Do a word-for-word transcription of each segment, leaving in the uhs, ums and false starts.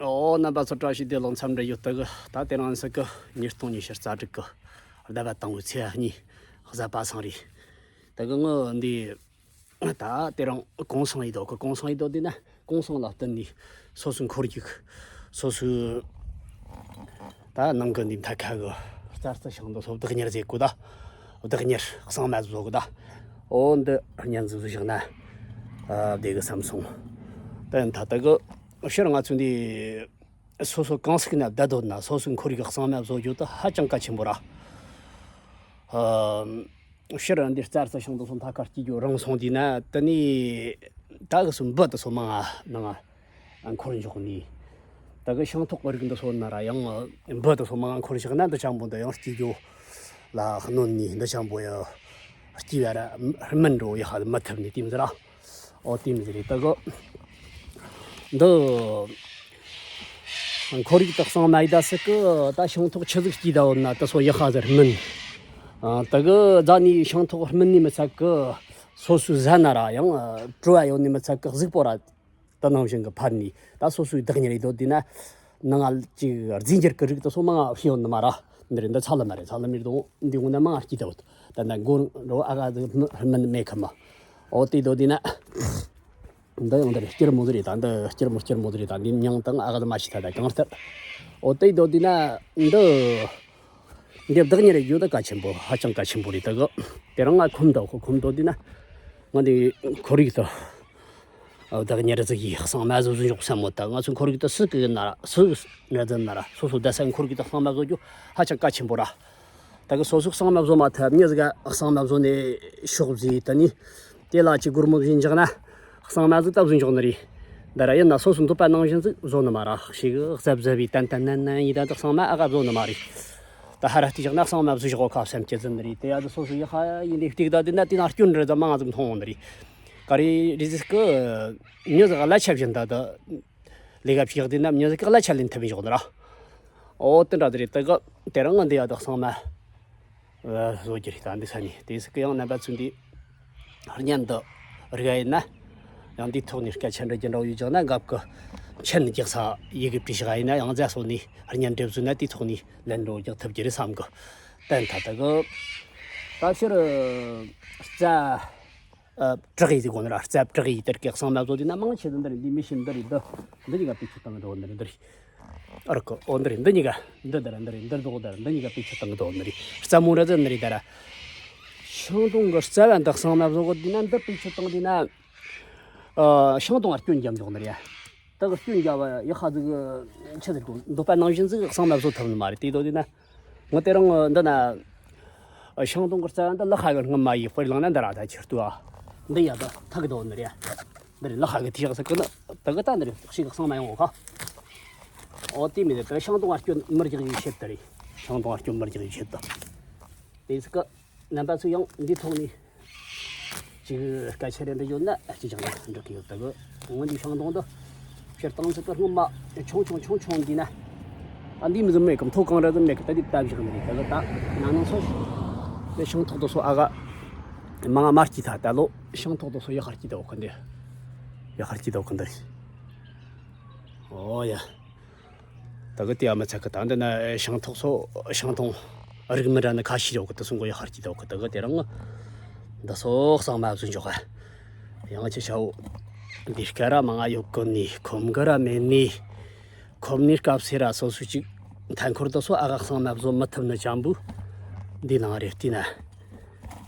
ཨོ། རྣམ་པ་ཚོ་བཀྲ་ཤིས་བདེ་ལེགས། འཚམས་འདྲི་ཡོད། ད་གི་ད་དེ་རིང་ཟེར་གི་ཉིས་སྟོང་ཉི་ཤུ་རྩ་དྲུག་གི་ཟླ་བ་དང་པོའི་ཚེས་གཉིས་གཟའ་པ་སངས་རེད། ད་གི་ངི་འདི་ད་དེ་རིང་གུང་སེང་ཡིན་འདུག་གི། གུང་སེང་ཡིན་འདུག་དེ་ན་གུང་སེང་ལ་བརྟེན་ནས་སོ་སོའི་ཁོར་ཡུག་སོ་སོའི་ད་ནང་གི་འདི་མཐའ་ཁ་གི་རྩྭ་རྩི་ཤིང་འདི་ཚོ་བདག་གཉེར་བྱེད་དགོས། ད་བདག་གཉེར་གཙང་མ་བཟོ་དགོས། ད་ཨོ་འདི་བརྙན་འཛུགས་བཞག་ན་བདེ་གི་བསམ་སོང་། ད་ཡིན་ད་ད་གི་ཕྱིར་ང་ཚོ་འདི་སོ་སོ་གང་ཟིག་ན་བསྡད་འདོད་ན་སོ་སོའི་ཁོར་ཡུག་གཙང་མ་བཟོ་རྒྱུ་དེ་ཧ་ཅང་གལ་ཆེན་པོ་ར། ཨ། ཕྱིར་འདི་རྩྭ་རྩི་ཤིང་དེ་ཚོ་མཐའ་ཁར་སྐྱེ་རྒྱུ་རིང་སོང་དུས་ན་དེ་ནས་ད་གི་སུ་འབུ་དེ་ཚོ་མང་ང་ནང་ང་འཁོར་འཇོག་ནས། ད་གི་ཤིང་ཐོག་གི་རིགས་འདི་ཚོ་ན་ར་ཡང་འབུ་དེ་ཚོ་མང་ང་འཁོར་བཞག་ན་འདི་ཅང་པོ་འདི་ཡང་སྐྱེ་རྒྱུ་ལ་གནོད་ནས་འདི་ཅང་པོ་ཡང་སྐྱེ་བ་ར་སྨིན་འགྲོ་ཡ་ཧ་མི་ཐུབ་ནས་དེ་མི་ཟེར་ར། ཨོ་དེ་མི་ཟེར་རེད། ད་གི་འདི་ཁོར་ཡུག་དེ་གཙང་མ་ཡིན་ད་ཟེར་གི། ད་ཤིང་ཐོག་ཆི་ཟིག་སྐྱེས་ད་འོ་ན་དེ་ཚོ་ཡ་ཧ་ཟེར་སྨིན། ཨ། ད་གི་རྫ་ནས་ཤིང་ཐོག་སྨིན་ནས་མི་ཚད་གི་སོ་སོའི་ཟ་ན་ར་ཡང་བྲོ་བ་ཡོད་ནས་མི་ཚད་གི་གཟུགས་པོ་ར་དེ་ནང་བཞིན་གི་འཕར་ནས་ད་སོ་སོའི་བདག་གཉེར་ཡིན་འདོད་དེ་ན་ནང་ང་ཅིག་རྫས་འགྱུར་གི་རིགས་དེ་ཚོ་མང་ང་ཤི་ཡོད་ནི་མ་ར། འདི་རེད། འདི་ཚ་ལ་མ་རེད། ཚ་ལ་མི་རེད་དོ། འདི་འོ་ན་མང་ང་སྐྱེས་ད་འོ། ད་ན་མགོ་རོ་ཨ་ག་དེ་སྨིན་མེད་ཁ་མ། ཨོ་དེ་འདོད་དེ་ན། འདི་ཡང་འདི་རེད། སྐྱུར་མོ་ཟིག་རེད། ད་འདི་སྐྱུར་མོ་སྐྱུར་མོ་ཟིག་རེད། ད་འདི་མྱིང་དང་ཨ་ག་ཟིག་མ་ཤེས། ད་ད་གང་ལྟར་ཨོ་དེ་འདོད་དེ་ན་འདི་འདི་བདག་གཉེར་རྒྱུ་ད་གལ་ཆེན་པོ། ཧ་ཅང་གལ་ཆེན་པོ་རེད། ད་གི་དེ་རིང་ང་ཁོམ་འདུག་ཁོ་ཁོམ་འདོད་དེ་ན་ང་འདི་ཁོར་ཡུག་ཏུ་བདག་གཉེར་ཟིག་ཡིས་གཙང་མ་བཟོ་བཟོ་འཇོག་བསམ་མོད། ད་ང་ཚོའི་ཁོར་ཡུག་ཏུ་སུ་གི་ན་ར་སུ་ན་ཟིན་ན་ར་སོ་སོ་བསྡད་ས་ཁོར་ཡུག་ཏུ་གཙང་མ་བཟོ་རྒྱུ་ཧ་ཅང་གལ་ཆེན་པོ་ར། ད་གི་སོ་སོ་གཙང་མ་བཟོ་མ་ཐུབ། མྱི་ཟིག་ག་གཙང་མ་བཟོ་ནས་ཤོག་བཟོས། ད་ནི་དེ་ལ་ཅིག་སྒོར་མོ་བཞིན་འཇག་ན་གཙང་མ་ཟིག་ད་བཟོ་འཇོག་ནི་རེད། ད་ར་ཡིན་ན་སོ་སོ་འདོད་པ་ནང་བཞིན་ཟིག་བཟོ་ནི་མ་ར། ཞིག་གཟབ་གཟབ་བྱས་ཏན་ཏན་ནན་ནན་ཡིན་ད་འདི་གཙང་མ་ཨ་ག་བཟོ་ནི་མ་རེད། ད་ཧ་ར་ལྟས་བཞག་ན་གཙང་མ་བཟོ་ཞོག་གོ་ཁ་བསམ་གྱི་ཟིན་ནི་རེད། དེ་ཡ་ད་སོ་སོ་ཡ་ཧ་ཡིན་དེ་སྟེགས་ད་དེ་ན་དེ་ན་སྐྱོན་རེ་ད་མང་ཙམ་མཐོང་འོང་ནི་རེད། ག་རེ་རེད་ཟེར་གི་མྱི་ཟིག་ག་གླ་ཆ་བཞིན་ད་ད། ལས་ཀ་བྱེད་ཡག་དེ་ན་མྱི་ཟིག་ག་གླ་ཆ་ལེན་ཐུབ་ཡིན་ཞོག་ནི་ར། ཨོ་དེ་འདྲ་དེ་རེད། དེ་ག་དེ་རིང་ང་འདི་ཡ་དག་གཙང་མ་བཟོ་རྒྱུ་རེད། ད་འདི་ས་ནས་དེ་ཟིག་གི་ཡང་རྣམ་པ་ཚོས་འདི་བརྙན་འདི་རིག་ཡིན་ན་ཡང་འདིའི་ཐོག་ནས་སྐད་ཆ་འདྲི་རྒྱུ་འདྲ་བོ་ཡོད་ཀྱང་ན་འགབ་གི་མཆན་རྒྱག་ས་ཡི་གེ་བྲིས་བཞག་ཡིན་ན་ཡང་རྫ་སོ་ནས་བརྙན་འདྲི་བཟོས་ན་དེའི་ཐོག་ནས་ལན་འགྲོ་རྒྱག་ཐུབ་རྒྱུ་རེད་བསམ་གི། བསྟན་ཐ་ད་གི་ད་ཕྱིར་རྩྭ། ཨ། བྲག་ཡིག་ཟེར་གོ་ནི་ར། རྩྭ་བྲག་ཡིག་དེར་གི་གསང་མ་བཟོ་དུས་ན་མང་ཆེ་འདི་འདི་རེད། འདི་མི་ཤེས། འདི་རེད། འདི་འདི་གཉིས་ཀ་བེད་སྤྱོད་བཏང་གི་འདུག་འདི་རེད། འདི་རེད། ཨ་རོ་གི། ཨོ་འདི་རེད། འདི་གཉིས་ཀ་འདི་འདི་ར་འདི་རེད། འདི་རྡོག་འདི་ར་འདི་གཉིས་ཀ་བེད་སྤྱོད་བཏང་གི་འདུག་འདི་རེད། རྩྭ་མོ་ར་ཟེར་འདི་རེད། ད་ར་ཤིང་སྡོང་གི་རྩ་བ་འདི་གསང་མ་བཟོ་གོ་དུས་ན་འདི་བེད་སྤྱོད་བཏང་དུས་ན། ཨ། ཤིང་སྡོང་ང་སྐྱོན་རྒྱབ་འཇོག་ནི་རེད། ད་གི་སྐྱོན་རྒྱབ་པ་ཡག་ཧ་ཟིག་ཆི་ཟིག་འདུག་འདོད་པ་ནང་བཞིན་ཟིག་གསང་མ་བཟོ་ཐུབ་ནི་མ་རེད། དེ་དོ་དེ་ན་ང་དེ་རིང་འདི་ན་ཤིང་སྡོང་གི་རྩ་བ་འདི་ལག་ཁ་གི་སྔོན་མ་ཡི་དཔེར་བླངས་ན་འདི་ར་ད་ཁྱེར་ཏུ་ཨ། འདི་ཡ་ད་ཐག་གི་དོ་ནི་རེད། འདི་རེད། ལག་ཁ་གི་ཐིག་ཟིག་གི་ནི་ད་གི་ད་འདི་རེད། ཞིག་གསང་མ་ཡོང་གོ་ཁ། ཨོ་དེ་མི་རེད། ད་ཤིང་སྡོང་ང་སྐྱོན་མི་རྒྱག་ཡི་ཆེད་དུ་རེད། ཤིང་སྡོང་ང་སྐྱོན་མི་རྒྱག་ཡི་ཆེད་དུ། དེ་ཟིག་གི་རྣམ་པ་ཚོས་ཡང་འདིའི་ཐོག་ནས་ཅིག་སྐད་ཆ་རེ་འདྲི་ཡོད་ན་ཅིག་ཀྱང་འགྲིག་གི་ཡོད། ད་གི་ངོ་འདི་ཤིང་སྡོང་འདི་སྤྱིར་བཏང་ཚིག་གི་སྔོན་མ་ཆུང་ཆུང་ཆུང་ཆུང་འདི་ན་ཨ་འདི་མི་ཟིན་མེད་གི། མཐོ་གང་ར་ཟིན་མེད་གི། ད་འདི་བཏབ་བཞག་ནི་རེད། ད་གི་ད་ན་ནང་སོ་དེ་ཤིང་ཐོག་ཏུ་སོ་ཨ་ག་མང་ང་མ་སྐྱིད་ཐ། ད་ལོ་ཤིང་ཐོག་ཏུ་སོ་ཡག་ཧར་སྐྱིད་ད་འོ་གི་འདི་ཡག་ཧར་སྐྱིད་ད་འོ་གི་འདི་རེད། ཨོ་ཡ། ད་གི་དེ་ཡང་མི་ཚད་གི། ད་འདི་ན་ཤིང་ཐོག་སོ་ཤིང་སྡོང་རིགས་མི་འདྲ་ནི་ཁ་ཤས་ཡོད་གི། དེ་སོང་གོ་ཡ་ཧར་གྱི་ད་གི། ད་གི་དེ་རིང་འདི་སོ་གཙང་མ་བཟོ་འཇོག་ག་ཡང་ཅི་ཆའོ། འདི་སྐད་ར་མང་ང་ཡོད་གི་ནི་ཁོམ་གི་ར་མེད་ནི། ཁོམ་ནི་སྐབས་སེ་ར་སོ་སོ་ཅིག་མཐའ་འཁོར་དུ་སོ་ཨ་ག་གཙང་མ་བཟོ་མི་ཐུབ་ནི་ཅང་བུ་འདི་ནང་རེ་བལྟས་ན་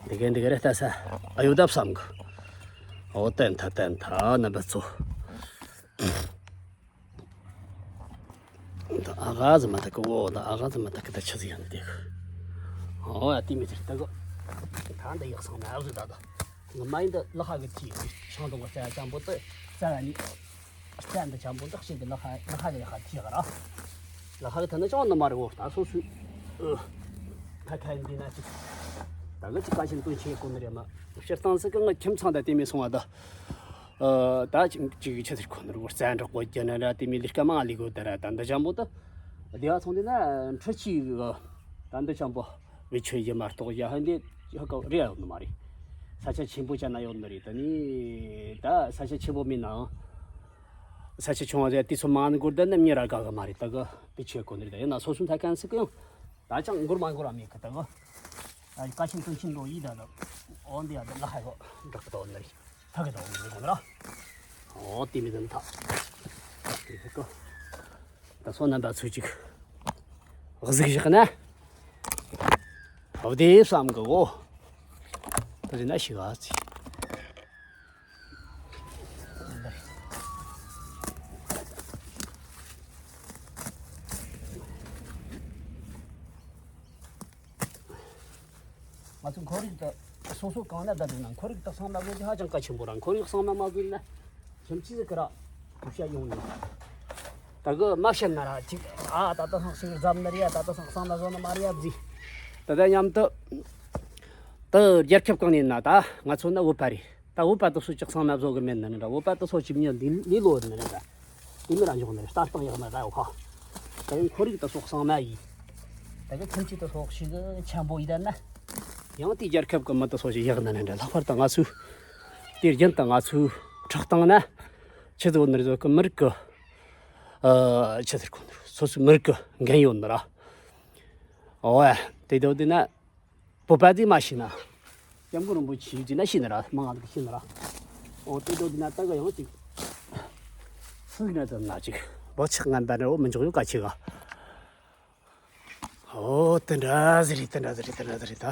འདི་ག་འདི་ག་རེ་ལྟ་ས་ཨ་ཡོད་ད་བསམ་གི། ཨོ་བསྟན་ཐ་བསྟན་ཐ་རྣམ་པ་ཚོ། ད་ཨ་ག་ཟིག་མ་ཐག་གི། འོ་ད་ཨ་ག་ཟིག་མ་ཐག་གི། ད་ཆི་ཟིག་ཡང་འདི་གི། ཨོ་ཡ་དེ་མི་ཚེ་ད་གི། ད་འདི་ཡག་སང་ན་ཨ་ཟིག་ད་ད། ང་མ་ཡིན་ད་ལག་ཁ་གི་ཐི་ཤིང་སྡོང་གི་རྩ་ཅང་པོ་ད་རྩ་བ་ནི། རྩ་འདི་ཅང་པོ་ད་ཤིང་གི་ལག་ཁ་ལག་ཁ་གི་ཡག་ཁ་ཐི་ག་ར། ལག་ཁ་གི་ཐ་ན་ཅང་ནི་མ་རེད། འོ་ད་སོ་སོའི་ཨ་ཁ་ཁ་ཡིན་འདི་ན་ཅིག་ད་གི་ཅིག་ཀ་ཤིན་དོན་ཆེ་གོ་ནི་རེད་མ། སྤྱིར་བཏང་ཟིག་གི་ང་ཁྱིམ་ཚང་ད་དེ་མི་སོང་བ་ད། ཨ་ད་ཅིག་ཅིག་ཆི་ཟེར་གོ་ནོར་བུ་རྩྭ་འབྲེག་གོ་རྒྱུ་ན་ར་དེ་མི་ལས་ཀ་མང་ལས་གོ་ད་ར། ད་འདི་ཅང་པོ་ད་སྡེ་བ་ཚོང་དེ་ན་འཕྲུལ་ཆས་གི་ད་འདི་ཅང་པོ་བེད་སྤྱོད་ཡེ་མ་གཏོགས་ཡ་ཧན་དེ་ཧ་གོ་རེ་ཡོད་ནི་མ་རེད། ས་ཆ་ཆེན་པོ་ཅན་ན་ཡོད་ནི་རེད། ད་ནི་ད་ས་ཆ་ཆེན་པོ་མིན་ནའང་ ས་ཆ་ཆུང་བ་རེད། དུས་ཚོད་མང་ནི་སྐོར་ད་ནམ་ཉེ་ར་དགའ་གི་མ་རེད། ད་གི་དེ་ཆོས་གོ་ནི་རེད། ད་ཡིན་ན་སོ་སོ་མཐའ་ཁན་ཟིག་གི་ཡང་ད་ཅང་འགོར་མ་འགོར་བ་མེད་གི། ད་གི་ད་ཀ་ཆེན་ཀུན་ཆེན་ལོ་ཡིས་ད་ད་འོ་འདི་ཡ་ད་ལ་ཧ་གོ་འདྲག་གི་ད་འོ་ནི་རེད། ད་གི་ད་འོ་ནི་རེད་གོ་ནི་ར། འོ་དེ་མི་ད་ནི་ད་དེ་ཟིག་གི་ད་སོ་ནམ་པ་ཚོས་ཅིག་གཟིགས་བཞག་ན་འོ་དེ་བསམ་གི་འོ། ད་ཟིན་ན་ཤི་ག་ཚི། ང་ཚོ་ཁོར་ཡུག་དེ་སོ་སོ་གང་ན་བསྡད་འདུག་ན། ཁོར་ཡུག་དེ་གཙང་མ་བཟོ་རྒྱུ་ཧ་ཅང་གལ་ཆེན་པོ་རེད། ཁོར་ཡུག་གཙང་མ་མ་བཟོས་ན་ཁྱིམ་གཅིག་ཟིག་གི་ར་ཐུག་ཤ་ཡོང་ཡོད། ད་གི་མ་བཤད་ན་ར་ཅིག་ཨ་ད་ལྟ་སང་ཞིག་འཛམ་ནི་རེད། ད་ལྟ་སང་གཙང་མ་བཟོ་ནི་མ་རེད་ཡ་ཟིག་ད་ལྟ་མཉམ་དུ་ད་རྒྱལ་ཁབ་གང་ནས་ཡིན་ན་ད་ང་ཚོ་ནི་བོད་པ་རེད། ད་བོད་པ་དེ་ཚོ་ཅིག་གཙང་མ་བཟོ་གི་མེད་ནི་རེད། བོད་པ་དེ་ཚོ་ཅིག་མྱི་ལི་ལི་ལོ་ནི་རེད། ད་དེ་མི་ར་འཇོག་ནི་རེད། ལྟ་སྟངས་ཡག་ནི་ར་ཡོད་ཁ། ད་ཡང་ཁོར་ཡུག་དེ་ཚོ་གཙང་མ་ཡིན། ད་གི་ཁྱིམ་གཅིག་དེ་ཚོ་ཞིག་ཆེན་པོ་ཡིན་ད་ན། ཡང་དེ་རྒྱལ་ཁབ་གི་མི་དེ་ཚོ་ཞིག་ཡག་ནི་རེད། ལྷག་པར་དུ་ང་ཚོའི་དེ་རྒྱུན་དུ་ང་ཚོའི་ཁྲག་སྟེང་ན་ཆི་ཟེར་ནི་རེད། ཟོ་གི་མི་རིགས་གི་ཨ་ཆི་ཟེར་གོ་ནི་རེད། སོ་སོའི་མི་རིགས་གི་འགན་ཡོད་ནི་ར། འོ་ཡ་དེ་དོ་དེ་ན། བོད་པ་དེ་མ་ཤེས་ན། སྐྱབས་མགོན་རིན་པོ་ཆེ་དེ་ན་ཤེས་ན་ར། མང་ང་ཤེས་ན་ར། འོ་དེ་དོ་དེ་ན་ད་ག་ཡང་ཅིག་སུ་ན་དེ་ན་ཅིག་བོད་ཆགས་ངན་པ་ནི་འོ་མི་འཇོག་ཡོད་ག་ཆེ་ག་འོ་དེ་འདྲ་ཟིག་རེད། དེ་འདྲ་ཟིག་རེད། དེ་འདྲ་ཟིག་རེད། ད་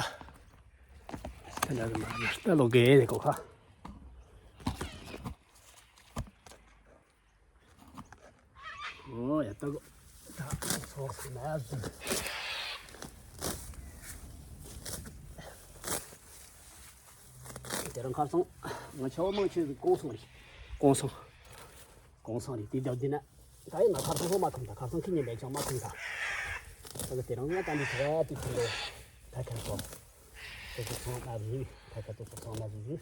དེ་འདྲ་ཟིག་མ་ན་ད་ལོ་གེ་ནི་གོ་ཁ། འོ་ཡ་ད་གོ། ད་ཚོགས་སུ་མ་ཟིན། དེ་རིང་ཁ་སང་ང་ཆ་བ་མང་ཆེ་ཟིག་གོང་སོང་རེད། གོང་སོང་། གོང་སོང་རེད། དེ་དག་འདི་ན་ད་ཡིན་ན་ཁ་སང་ཧོ་མ་ཁུམ་ད། ཁ་སང་ཁི་ཉིན་པའི་ཆང་མ་ཁུམ་ད། ད་གི་དེ་རིང་ང་ད་འདི་ཁ་དེ་ཁུམ་དོ། ད་ཁ་སོང་། དེ་ཚོ་ཚང་མ་ཟིན། ད་ཁ་དེ་ཚོ་ཚང་མ་ཟིན།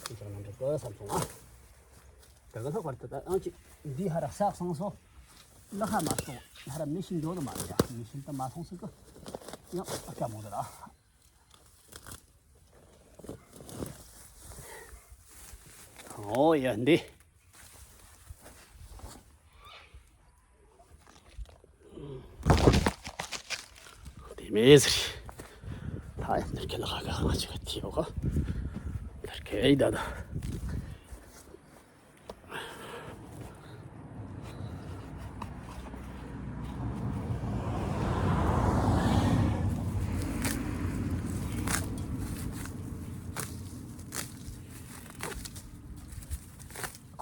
ཅིག་ཅང་མི་འགྲིག་གི་བསམ་སོང་ཨ། དེ་ག་ལྷག་པར་དུ་ད་ཨང་ཅིག་འདི་ཧ་ར་ཟག་སོང་སོ། ལ་ཧ་མ་སོང་། ཧ་ར་མི་ཤིན་འགྲོ་ནི་མ་རེད་ཡ། མི་ཤིན་ད་མ་སོང་ཟིག་གི། ཡང་ཨ་ཀ་མོ་ད་ར། འོ་ཡ་འདི། དེ་མེད་ཟེར། ད་ཡང་འདིར་ཁེ་ལ་ཁ་ཁ་ང་ཅིག་ཐིའོ་ཁ། འདིར་ཁེ་ཡི་ད་ད།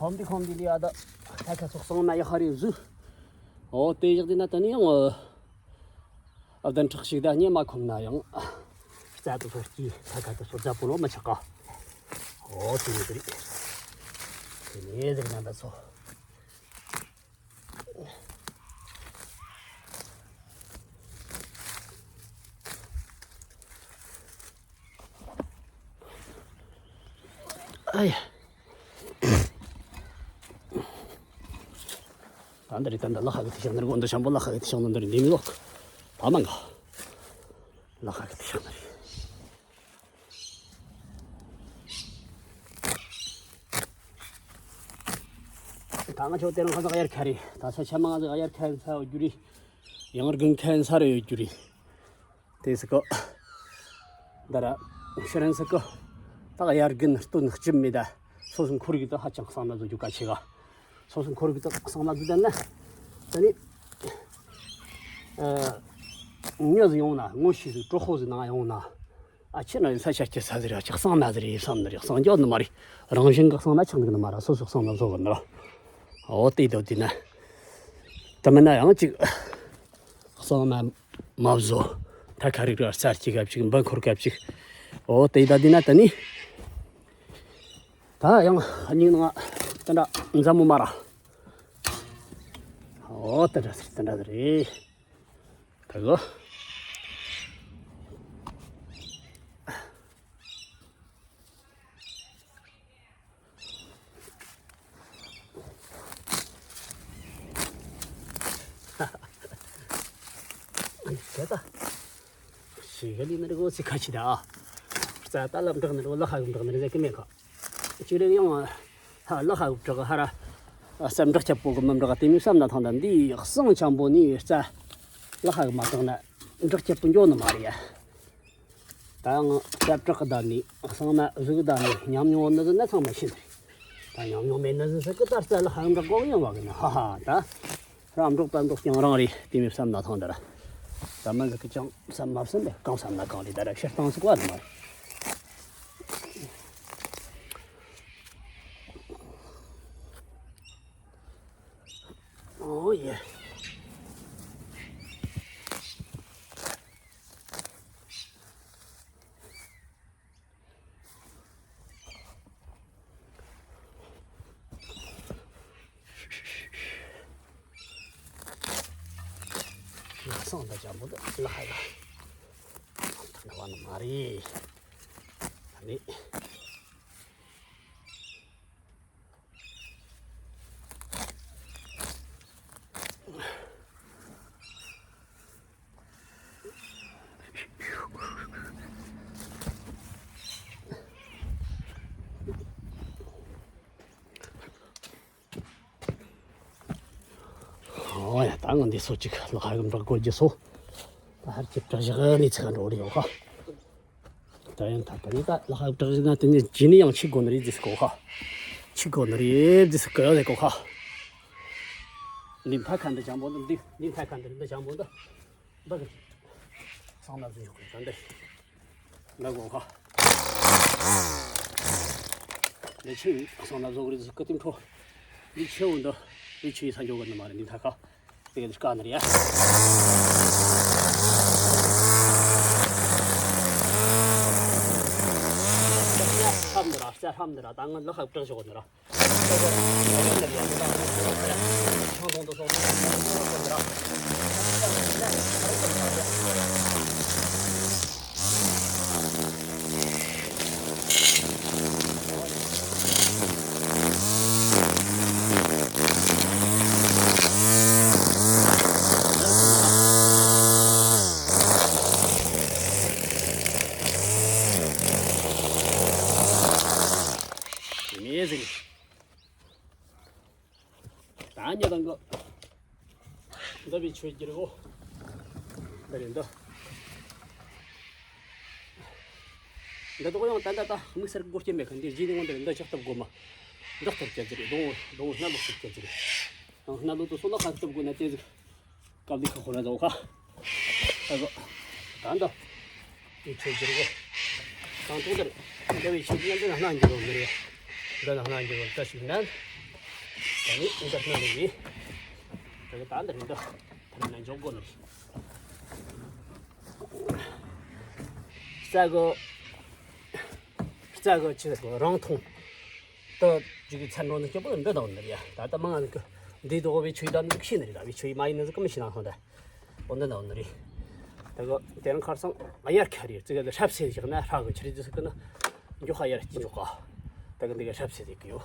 ཁོམ་དེ་ཁོམ་དེ་ལ་ཡ་ད་ད་ཁ་སོག་སོང་ན་ཡ་ཧ་རེ་བཟོས། འོ་དེ་བཞག་དེ་ན་ད་ནི་ཡང་། ཨ་བདུན་ཕྲག་གཅིག་ད་གཉིས་མ་ཁོམ་ན་ཡང་། རྩ་དུ་ཧོར་གྱིས་ད་ག་དུ་སོ་རྫ་པོ་ལོ་མི་ཆག་ག་འོ་དེ་ནི་དེ་རེད། དེ་ནས་ཟེར་ན་ད་སོ། ཨ་ཡ། ད་འདི་རེད། ད་འདི་ལ་ཧ་གི་དེ་ཤང་འདི་རེད། འོ་འདི་ཤང་པོ་ལ་ཧ་གི་དེ་ཤང་འདི་རེད། འདི་མི་ལོག་ད་མ་འགའ་ལ་ཧ་གི་དེ་ཤང་འདི་རེད། ད་ང་ཆོ་དེ་རིང་ཁ་སང་གཡར་ཁ་རེད། ད་ས་ཆ་མང་ང་གཡར་ཁ་ས་རྒྱུ་རེད། ཡང་རྒུན་ཁ་ས་རེ་ཡོད་རྒྱུ་རེད། དེ་སི་ཀོ། ད་ར་ཤི་རན་སི་ཀོ། ད་ག་ཡར་རྒན་སྟོན་སྐྱིད་མེད་ད། སོ་སོ་ཁོར་ཡུག་ད་ཧ་ཅང་གཙང་མ་བཟོ་རྒྱུ་གལ་ཆེ་ག་སོ་སོ་ཁོར་ཡུག་ད་གཙང་མ་བཟོ་ད་ན། ད་ནི་ཨ་ཉོ་ཟི་ཡོང་ན་ངོ་ཤེས་ཟི་གྲོགས་ཤོ་ཟི་ནང་ཡོང་ན། ཨ་ཁྱེད་རང་ས་ཆ་སྐྱེ་ས་ཟི་ར་ཅིག་གཙང་མ་ཟི་རེད་བསམ་ནི་རེད། གཙང་རྒྱག་ནི་མ་རེད། རང་བཞིན་གི་གཙང་མ་ཆགས་འདུག་ནི་མ་ར། སོ་སོ་གཙང་མ་བཟོ་གི་ནི་ར། འོ་དེ་དོ་དེ་ན། ད་མིན་ན་ཡང་ཅིག་གཙང་མ་མ་བཟོ། ད་ཁ་རིག་ར་རྩར་གཅིག་གབ་ཅིག་འབུ་འཁོར་གབ་ཅིག་འོ་དེ་ད་དེ་ན་ད་ནི། ད་ཡང་སྙིང་ནང་དེ་འདྲ་མཛའ་མོ་མ་ར། འོ་དེ་འདྲ་ཟེར་དེ་འདྲ་ཟེར་རེད། ད་གོ། དེ་ད། ཞིག་ག་ལི་ནི་རི་གོ་སི་ཁ་ཆི་ད། རྩ་ད་ལམ་དྲག་ནི་རི་གོ་ལ་ཧ་གུམ་དྲག་ནི་རི་ཟེ་ཀི་མེ་ཁ། ཅི་རེ་ཡང་ཧ་ལ་ཧ་གུམ་དྲག་ཧ་ར། གསེར་འབྲག་ཁྱབ་པོ་གི་མི་འབྲག་དེ་མོ་བསམ་ན་ཐང་། ད་འདི་གསང་འཆམ་པོ་ནི་རྩ་ལ་ཧ་གི་མ་བཏང་ན་འབྲག་ཁྱབ་པོ་འགྱོ་ནི་མ་རེད་ཡ། ད་ང་སྐྱབས་བྲག་གི་བསྡད་ནས་གསང་ན་གཟུགས་བསྡད་ནས་ཉམས་མྱོང་ནི་ཟིན་ན་ཚང་མ་ཤེས་ནི་རེད། ད་ཉམས་མྱོང་མེད་ནི་ཟིན་ཟེར་གི་ད་རྩ་ལ་ཧ་འབྲག་གོ་ཡང་བ་གི་ན་ཧ་ཧ། ད་ར་འབྲོག་པ་འདོག་ཀྱང་རང་རེད། དེ་མོ་བསམ་ན་ཐང་། ད་ར་ད་མི་ཟིག་གི་ཅང་བསམ་མ་བསམ་པས་གང་བསམ་ན་གང་རེད། ད་ར་ཕྱིར་བཏང་ཟིག་བ་ནི་མ་རེད། ཨོ་ཡེ། ལག་སང་ད་ཅག་མོ་ད་ལ་ཧ་ལ་ཐ་ན་བ་ནི་མ་རེད། ད་ནི། ཨོ་ཡ། ད་ང་འདི་སོ་གཅིག་ལ་ཧ་གི་འབྲག་གོ་རྒྱུ་སོ། ད་ཧར་གྱི་བྲག་བཞག་ནི་ཚིག་འགྲོ་རེ་ཡོད་ཁ། ད་ཡང་ད་ད་ནི་ད་ལ་ཧ་བྲག་བཞག་ན་དེ་ནི་ཇི་ནི་ཡང་ཆི་གོ་ནི་རེད་ཟེར་གོ་ཁ། ཆི་གོ་ནི་རེད་ཟེར་གོ་ཡ་ཟེར་གོ་ཁ། འདི་མཐའ་ཁ་འདི་བྱང་པོ་འདི། འདི་འདི་མཐའ་ཁ་འདི་འདི་བྱང་པོ་འདི། འདི་གི་སང་ན་ཟིན་ཞོག་གི་འདི། ལ་གོ་ཁ། ལས་ཆེ་བའི་སང་ན་བཟོ་གི་རེད་ཟེར་གི་དེ་འཕྲོ། ལས་ཆེ་བོ་འདི་ལས་ཆེ་བའི་ས་འཇོག་གི་ནི་མ་རེད། འདི་མཐའ་ཁ་དེ་གི་དཀའ་ནི་རེད་ཡ། ཧམ་འདི་ར་རྩ་ཧམ་འདི་ར་ད་ང་ལ་ཧབ་དྲག་ཞོག་འདི་ར། Amazing. ད་ཉེ་དང་གི་འདི་བའི་ཆོས་བསྒྱུར་གོ། འདི་རེད་འདི། འདི་དག་ཡང་ད་ད་ད་དམིགས་བསལ་སྒོ་རྐྱེན་མེད་གི། འདི་རྗེས་ནས་འོང་འདི་རེད། འདི་ཆགས་སྟབས་དགོས་མ། འདི་ལྟར་སྐྱེ་རྒྱུ་རེད། སྡོང་སྡོང་སྣ་ལོག་སུ་སྐྱེ་རྒྱུ་རེད། སྣ་ལོག་ཏུ་སོ་ལ་ཁ་སྟབས་དགོས་ན་དེ་ཟིག་སྐབས་འདི་ཁ་ཁོ་ན་ཟོ་ཁ། ད་ཟོ། ད་འདི། དེ་ཆོས་བསྒྱུར་གོ། དང་ཐོག་དེར་འདི་བའི་ཆོས་བསྒྱུར་འདི་ན་སྣང་འགྱུར་རོ་འདི་རེད། འདི་ན་སྣང་འགྱུར་རོ་ད་ཞིག་ན། ད་ནི་འདི་སྣང་འགྱུར་རེད། ད་གི་ད་འདི་རེད་འདི། ད་ནི་ན་འཇོག་གོ་ནི་རེད། རྩ་གི། རྩ་གི་ཆི་ཟེར་གོ་རང་མཐོང་། ད་ཅིག་གི་ཚན་རོ་ནི་སྐྱོ་པོ་འདི་དང་འདི་རེད་ཡ། ད་ལྟ་མང་ང་ནི་གི་འདི་དོ་བའི་ཆོས་ད་ནི་ཤེས་ནི་རེད། ད་བའི་ཆོས་མ་ཡིན་ནི་ཟིག་གི་མི་ཤེས་ན་ཧང་ད། འོ་འདི་འདྲ་འདི་རེད། ད་གི་དེ་རིང་ཁར་སང་ཨ་ཡར་ཁ་རེད། ཙི་ག་ལ་ཧྲབ་སེ་བཞག་ན་ཧྲ་གི་ཆི་རེད་ཟེར་གི་ན། མགྱོགས་ཧ་ཡར་སྐྱིད་འཇོག་ག་ད་གི་འདི་ག་ཧྲབ་སེ་རེད་གི་ཡོད།